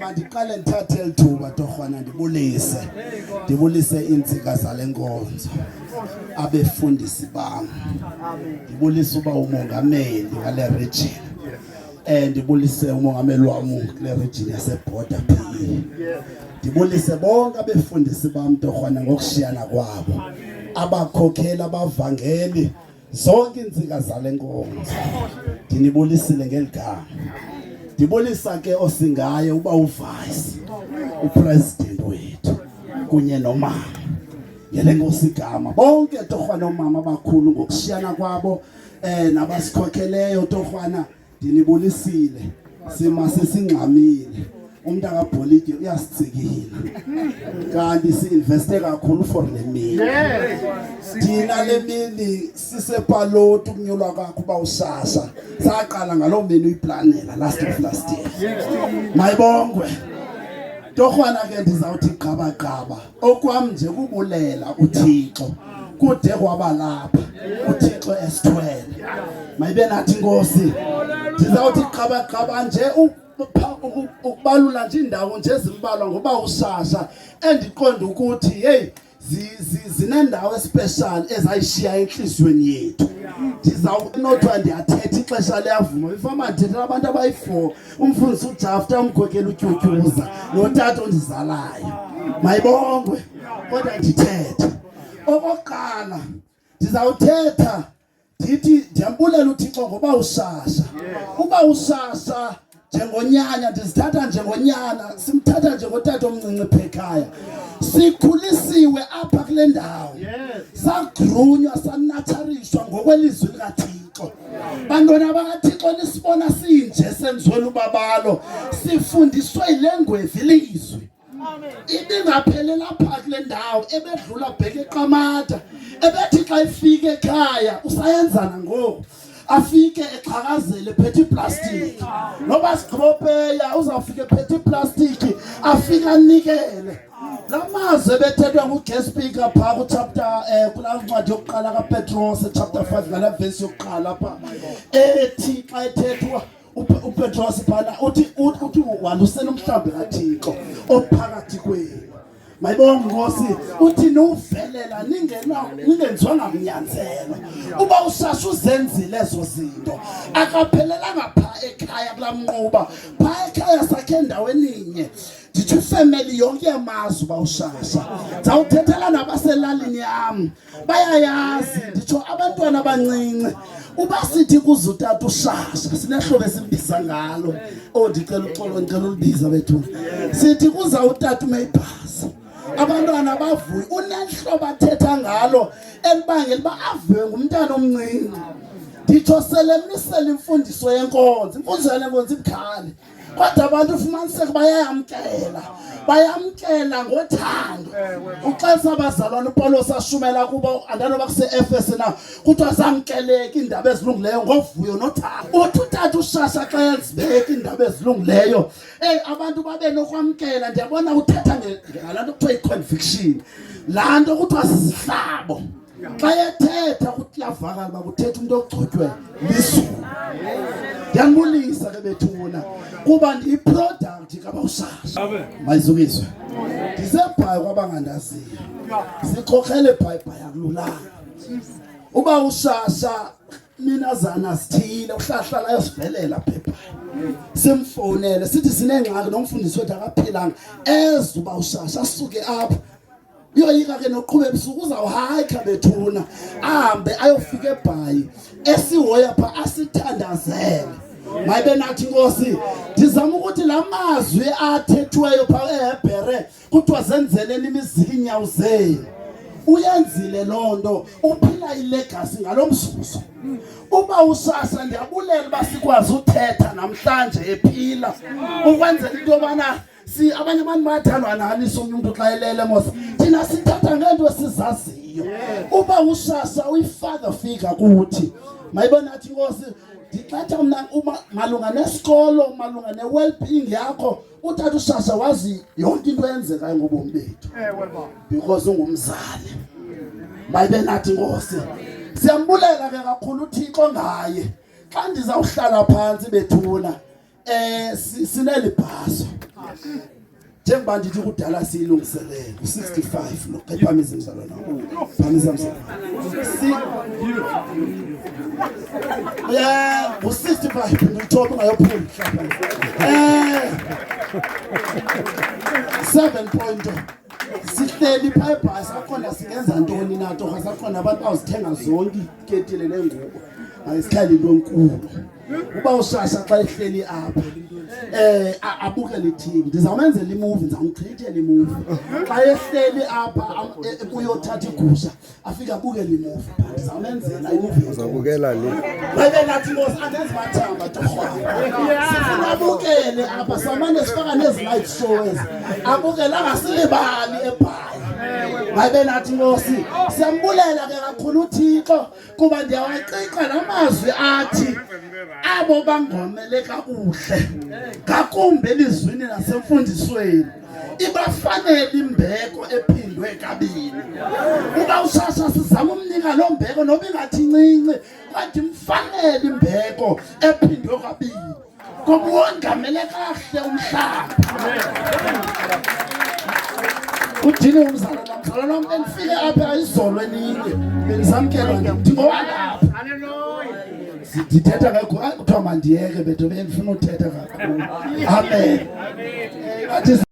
Mandiqale ndithathe eli thuba torhwana ndibulise. Ndibulise iintsika zale nkonzo. Abefundisi bam. Ndibulise uba umongameli wale region. Ndibulise umongameli wam kule region yaseBorder PE. Ndibulise bonke abefundisi bam torhwana ngokushiyana kwabo. Abakhokheli, abavangeli, zonke iintsika zale nkonzo ndinibulisile ngeli gama. Ndibulisa ke osingaye uba uvice upresident wethu kunye nomama ngele nkosi igama, bonke torhwana omama abakhulu ngokushiyana kwabo nabasikhokheleyo torhwana, ndinibulisile. Sima sesingxamile, umntu akabholitye uyasitsikila, kanti si-investe kakhulu for le mini. Thina le mini sisepaloti, ukunyulwa kwakho uba usasa saqala ngaloo mini uyiplanela last of last year. Mayibongwe torhwana. Ke ndizawuthi gqabagqaba, okwam nje kubulela uThixo kude kwaba lapha uThixo esithwele. Mayibe nathi inkosi. Ndizawuthi gqabagqaba nje ukubalula nje indawo nje ezimbalwa ngoba usasa endiqonda ukuthi hey, zinendawo especial ezayishiya enhliziyweni yethu. Ndizawunothiwa ndiyathetha, ixesha liyavuma. Ifama ndithethela abantu abayi-4, umfundisi uJafta, umkhokeli uTyutyuza, notata ondizalayo. Mayibongwe. Kodwa ndithethe okokuqala, ndizawuthetha ndithi ndiyambulela uThixo ngoba usasa, uba usasa njengonyana, ndizithatha njengonyana, simthatha njengotata omncinci phekhaya. Sikhulisiwe apha kule ndawo, sagrunywa, sanatharishwa ngokwelizwi likaThixo. Bantwana bakaThixo, nisibona sinje senziwela ubabalo, sifundiswe yile ngwevu ilizwi. Ibingaphelela pha kule ndawo, ebedlula bheke eQamata. Ebethi xa ifike ekhaya, usayenzana ngoku, afike exhakazele ephethe iplastiki, noba sigqibopeya uzawufika ephethe iplastiki, afike anikele la mazwi ebethethwa nguguest speaker phaa kuchapter kulaa ncwadi yokuqala kaPetros, chapter 5, ngala vesi yokuqala pha, ethi xa ethethwa uPetros phana uthi walusela umhlambi kaThixo ophakathi kwenu. Mayibonge inkosi. Uthi nuvelela ningena ningenziwanga mnyanzelo. Uba usasha uzenzile ezo zinto, akaphelelanga pha ekhaya kulamnquba. Pha ekhaya sakhe endaweni inye. Ndithi ifemeli yonke yamazi uba ushasha. Ndizawuthethela nabaselalini yam, bayayazi. Nditsho abantwana abancinci, uba sithi kuze utata ushasha, sinehlobo esimbiza ngalo. Oh, ndicela uxolo, ndicela ulibiza bethuna. Sithi kuza utata uMayibhasi, abantwana bavuye. Unehlobo athetha ngalo elibangela uba avuye ngumntana omncinci. Nditsho selemisela imfundiso yenkonzo, imfundiso yale nkonzo ibukhali, kodwa abantu ufumaniseke bayayamkela, bayamkela ngothando. Uxesa abazalwane uPawulos ashumela kubo, andanoba kuse-Efese na, kuthiwa zamkeleka iindaba ezilungileyo ngovuyo nothando. Uthi utata ushasha xa ezibeka iindaba ezilungileyo, eyi, abantu babe nokwamkela. Ndiyabona uthetha ngalaa nto kuthiwa yi-conviction, laa nto kuthiwa sizihlabo. Xa ethetha kuyavakala uba kuthetha umntu ogcotywe lizulu. Ndiyambulisa ke bethuna kuba ndiyiproduct kabawusasha. Mayizukiswe. Ndisebhayi kwabangandaziyo, sikhokhele ebhayibhayi, akululanga. Uba ushasha minazana sithile uhlahlala ayosivelela phepha, simfonele sithi sinengxaki nomfundisi wethu akaphilanga, eze uba ushasha asuke apha. Uyoyika ke noqhuba ebusuku, uzawuhayikha bethuna, ahambe ayofika eBhayi, esihoya pha, asithandazele. Mayibe nathi inkosi. Ndizama ukuthi la mazwi athethiweyo pha eHebhere, kuthiwa zenzeleni imizila iinyawo zenu, uyenzile loo nto, uphila ilegacy ngalo mzuzu. Uba usasa, ndiyabulela uba sikwazi uthetha namhlanje ephila, ukwenzela into yobana si abanye abantu bayathandwa nani somnye umntu xa elele mos. Thina sithatha ngeento esizaziyo. Uba usasa uyi-father figure kuthi. Mayibona athi inkosi. Ndixetha mna uma malunga nesikolo, malunga ne-well-being yakho, utata ushasha wazi yonke into eyenzekayo ngobomi bethu because ungumzali. Mayibe nathi inkosi. Siyambulela ke kakhulu uThixo ngaye. Xa ndizawuhlala phantsi bethuna, sineli bhaso. Njengoba ndithi kudala siyilungiselele u-65 lo kayiphamise mzalwana phamisa mzalwana si yeah u-65 ndithoba ungayophula eh 7 point sihleli phaa ebhasi sakhona singenza ntoni na torha sakhona abantu bawuzithenga zonke iketile neengubo ayisihlali into enkulu uba ushasha xa ehleli apha eh abukele i-TV ndizawumenzela imovie ndizamchithela imovie xa ehleli apha uyothatha igusha afike abukele imovie ndizawumenzela imovie uzabukela le babe nathi nkosi andenzi mathamba torhwana sifuna abukele apha samane sifaka nezi live show ezi abukele angasilibali ebhayi babe nathi nkosi siyambulela ke kakhulu uThixo kuba ndiyawaqiqa la mazwi athi abo bangomele kakuhle ngakumbi elizwini nasemfundisweni ibafanele imbeko ephindwe kabini uba usasa sizama umnika loo mbeko noba ingathi incinci kodwa imfanele imbeko ephindwe kabini ngoba wongamele kahle umhlaba udini umzalwana mzalwana wam bendifike apha ayizolo elinye bendisamkelwa ndingowalapha ndithetha kakhulu kuthiwa mandiyeke bethu bendifuna uthetha kakhulu amen. Amen.